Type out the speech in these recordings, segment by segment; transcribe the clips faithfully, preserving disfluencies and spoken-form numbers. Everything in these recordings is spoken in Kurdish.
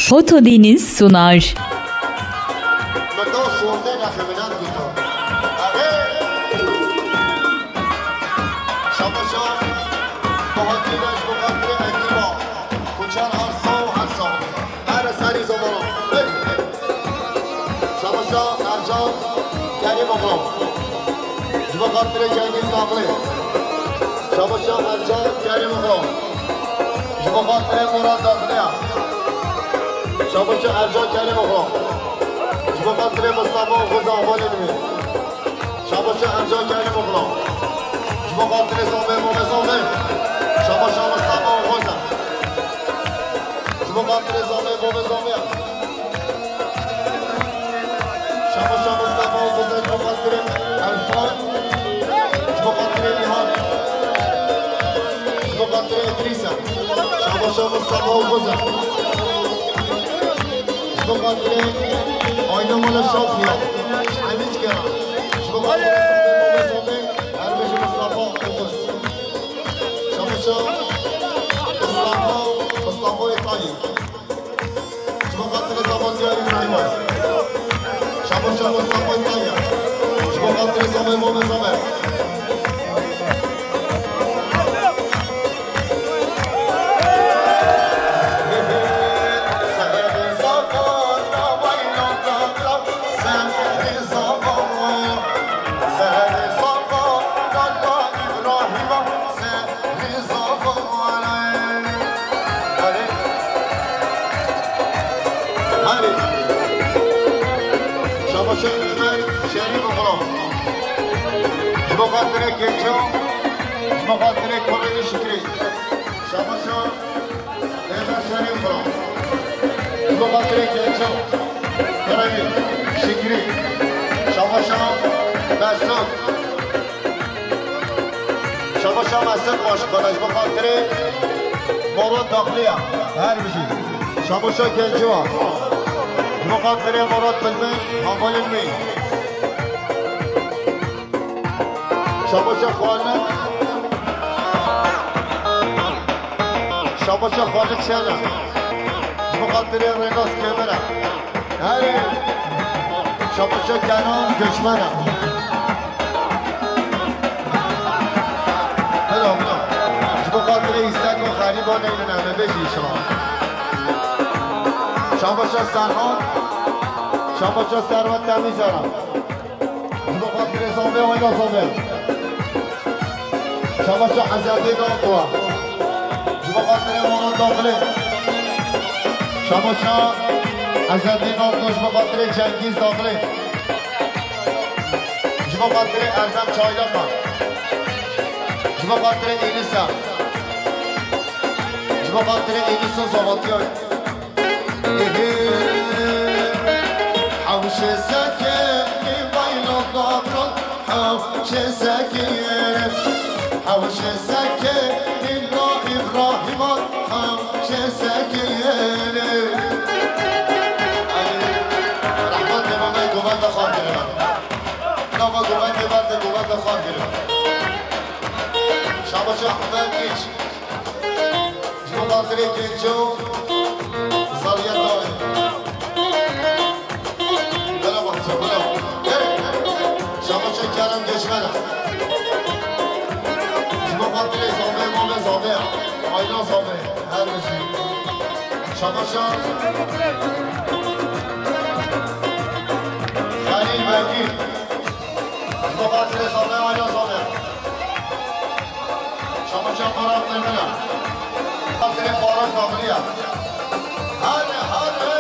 Foto Deniz sunar. Şabaşa Ercan Kerîmoğlu. Ji bo xatirê Cengiz Dağlı. Şabaşa Ercan Kerîmoğlu. Ji bo xatirê Murat Dağlı'ya. Şabaşa Ercan Kerîmoğlu. Ji bo xatirê Mustafa Oxuz Avalê min. Şabaşa Ercan Kerîmoğlu. Ji bo xatirê Zomê, Momê Zomê. Şabaşa Mustafa Oxuz. Ji bo xatirê Zomê, Momê Zomê. Şabaşa Mustafa Oxuz, ji bo xatirê Erfan. Ji bo xatirê Nihat. Ji bo xatirê Îdrîsa. Şabaşa Mustafa Oxuz. Ji bo xatirê Ayna Mala Şafiya. Hemî kera. Ji bo xatirê Zomê, Zomê, her bijî Mustafa Oxuz. Şabaşa Mustafa, Mustafa Êtayî. Ji bo xatirê Zomê Ziyarî Îbrahîm. Şabaşa Mustafa Êtayî. Ji bo xatirê Zomê, Momê Zomê. Şabaşa Îsmaîl Şerîf Oxro. Ji bo xatirê Kêço, ji bo xatirê Kurê Şikrî. Şabaşa Êber Şerîf Xro. Ji bo xatirê Kêço, Kurê Şikrî. Şabaşa Mesut. Şabaşa Mesut Başkan, ji bo xatirê Murat Dağlı'ya. Her bijî. Şabaşa Genco. Ji bo xatirê Murat Bilbin, Havalin Bey. Şabaşa Xalid. Şabaşa Xalid Şena. Ji bo xatirê Renas Kemera. Herê. Şabaşa Kenan Göçmena. Helal, helal. Ji bo xatirê îstek û xerîba neynin em ê bêjî inşallah. Şabaşa Serhan. Şabaşa Serhan Temîzera. Ji bo xatirê Zomê, Ayna Zomê. Şabaşa Ezedîn Akwa. Ji bo xatirê Murat Dağlı. Şabaşa Ezedîn Akwa, ji bo xatirê Cengiz Dağlı. Ji bo xatirê Erdem Çaylaka. Ji bo xatirê Înisa. Ji bo xatirê Înisa Zavatiyan. Hewşê sekê bayla dabran, hewşê sekê, hewşê sekê nîna Îbrahîman, hewşê sekê. Rehmet ê Memê govende xar kirine. Nava govendê berde govende xar kirine. Şabaşa Ehmed Kîç. Ji bo xatirê Genco, Zariya Dawê. Bela bahçe, bela. Hey! Şabaşa Kerem Göçmena. Ji bo xatirê Zomê, Momê Zomê. Ayna Zomê. Her bijî. Şabaşa Xelîl Begî. Ji bo xatirê Zomê, Ayna Zomê. Şabaşa Farah Demir e. Xatirê Farah Dağlı'ya. Hadi, hadi.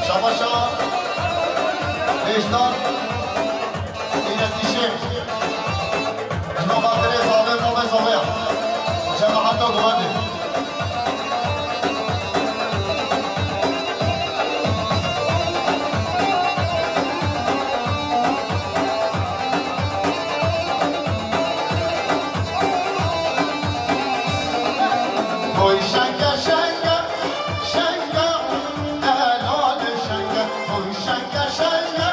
Şabaşa Vecdan İletişim. Ji bo xatirê Zomê, Momê Zomê. Cemaata govendê. Oy şenge şenge, şenge, helal şenge. Oy şenge şenge,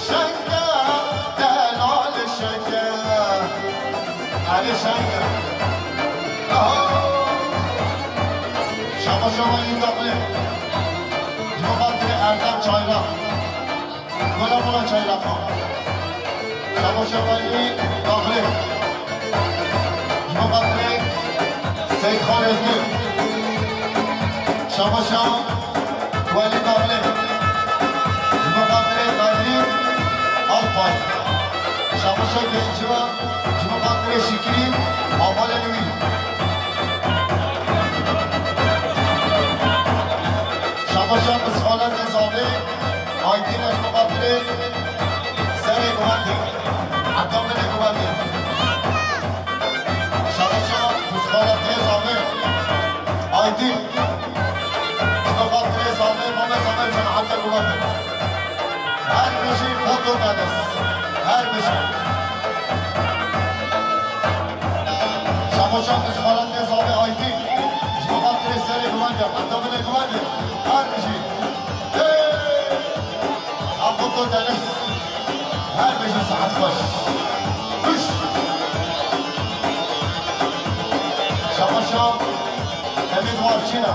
şenge, helal şenge. Hadi şenge. Aha. Şabaşa welî daxilê. Ji bo xatirê Erdem Çayrak. Gola mola Çayrak. Şabaşa welî daxilê. Ji bo xatirê Seyîdxan Ezgûr. Şabaşa welî daxilê. Ji bo xatirê Bedrî Alpay. Şabaşa Gencî. Ji bo xatirê Şikrî, hevalên wî. Şabaşa Pisxaletê Zavê, Aydîn e ji bo xatirê serê guvendê, heta binê guvendê. Şabaşa Pisxaletê Zavê, Aydîn, ji bo xatirê Zavê, Mame Zavê, heta guvendê. Her bijî Foto Deniz. Her bijî. Şabaşa Pisxaletê Zavê Aydîn. Ji bo xatirê serê guvendê, heta binê guvendê. Her bijî. Hey! Ha Foto Deniz. Her bijî, saet xweş. Kuş. Şabaşa Hemîd Warçîna.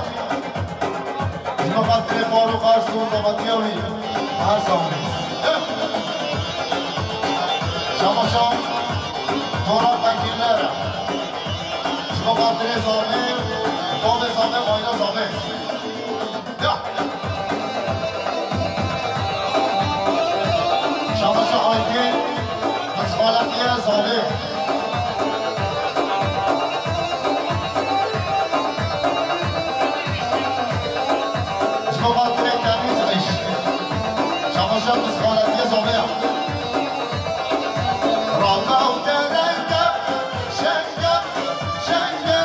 Ji bo xatirê Farûq Arsu, zehmetiya wî, her saxlê. Şabaşa Tora Tekîner e. Ji bo xatirê Zavê, Tomê Zavê, Ayna Zavê. Ya. Şabaşa Aydîn, Pisxaletiya Zavê. Ji bo xatirê Temîz Îş. Şabaşa Pisxaletiya Zavê ya. Rava û derenge, şenge, şenge,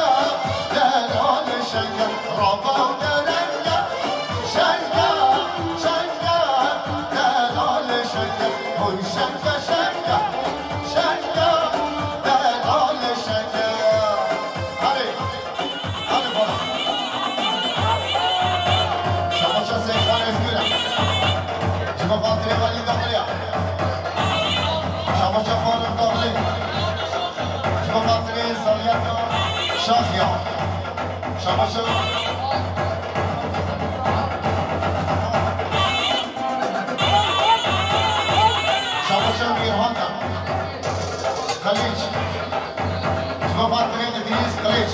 delal şenge. Rava û derenge, şenge, şenge, delal şenge. Oy şenge, şenge, şenge, delal şenge. Hadi. Hadi baba. Şabaşa Seyfan Ezgür. Ji bo xatirê Welî Daxilî. Şabaşa Faruk Daxilî. Ji bo xatirê Zariyeta Şaxiya. Şabaşa. Şabaşa Mîrhan Qilîç. Ji bo xatirê Îdrîs Qilîç.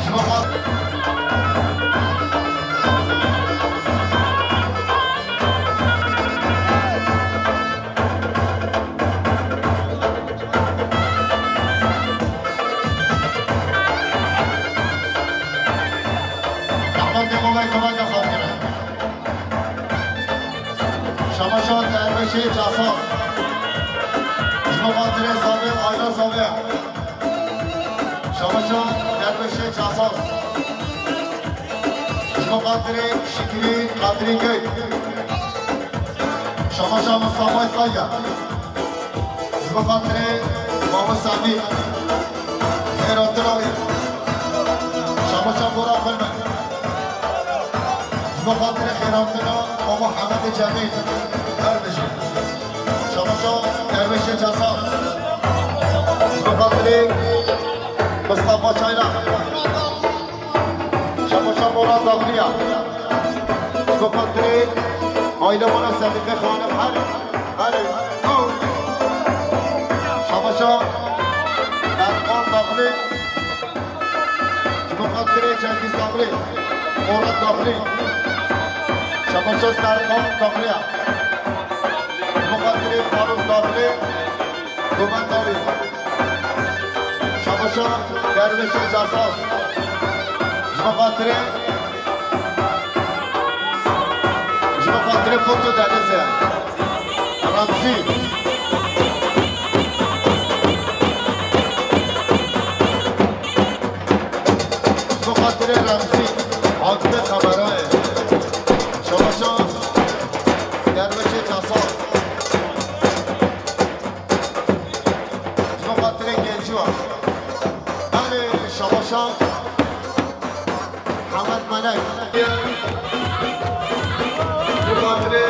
Ji bo xat- Rehmetê Mola Kemal de xatirê. Şabaşa Dervişê Casaz. Ji bo xatirê Zavê, Ayna Zavê. Şabaşa Dervişê Casaz. Ji bo xatirê Şikrî Qadirî Gök. Şabaşa Mustafay Kaya. Ji bo xatirê Mamo Semî, xêratina wî. Şabaşa Bora Xulme. Ji bo xatirê xêratina Mamo Hemedê Cemîl. Her bijî. Şabaşa Dervişê Casaz. Ji bo xatirê Mustafa Çayrak. Şabaşa Mola Daxiliya. Ji bo xatirê aile Mola Sedîqê Xanim. Her, her, şabaşa Erkan Daxilî. Ji bo xatirê Cengiz Daxilî. Mola Daxilî. Şabaşa Serkan Daxiliya. Ji bo xatirê Faruk Daxilî. Gomendarî. Şabaşa Dervişê Casaz. Ji bo xatirê, ji bo xatirê Foto Denizê. Remzî. Ji bo xatirê Remzî. Hakimê kamerayê. Şabaşa Dervişê Casaz. Ji bo xatirê gencî wa. Belê, şabaşa Hemed Melek. Ji bo xatirê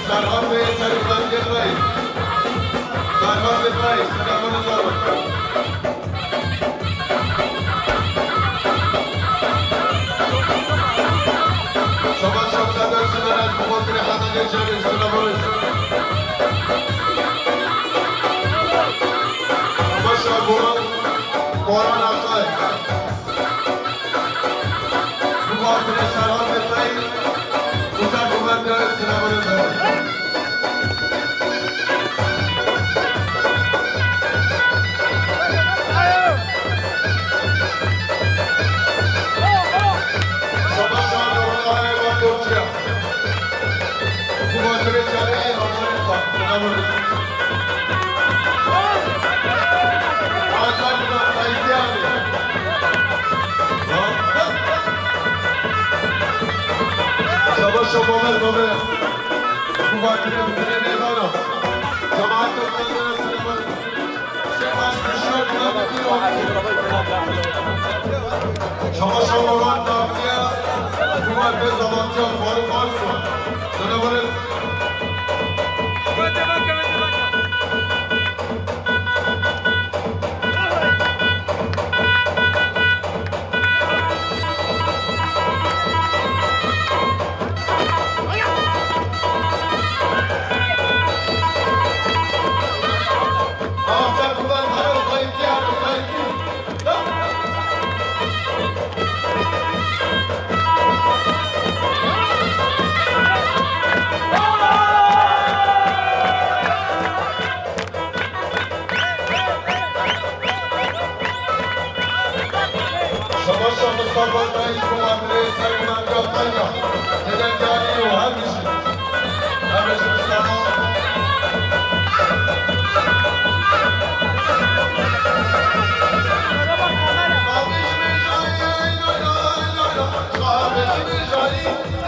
Serhan Bey, Serîfendê Bey. Serhan Bey, Serhan Bey. Baran Akay. Bu partide Serhat Bey, Uzak Kuvvetleri Sınavı'nın Şabaş şabaş babe. Bu vakit bir bana. Cemaat Şabaş şabaş babe. Bu vakit zamanca Faruk Arsu. Sana böyle Şabaş şabaş Mustafa Bey, Kumandanı Sayın Amca Kaya. Neden geldi o her bir şey? Her bir şey Mustafa. Kahveci Mecai.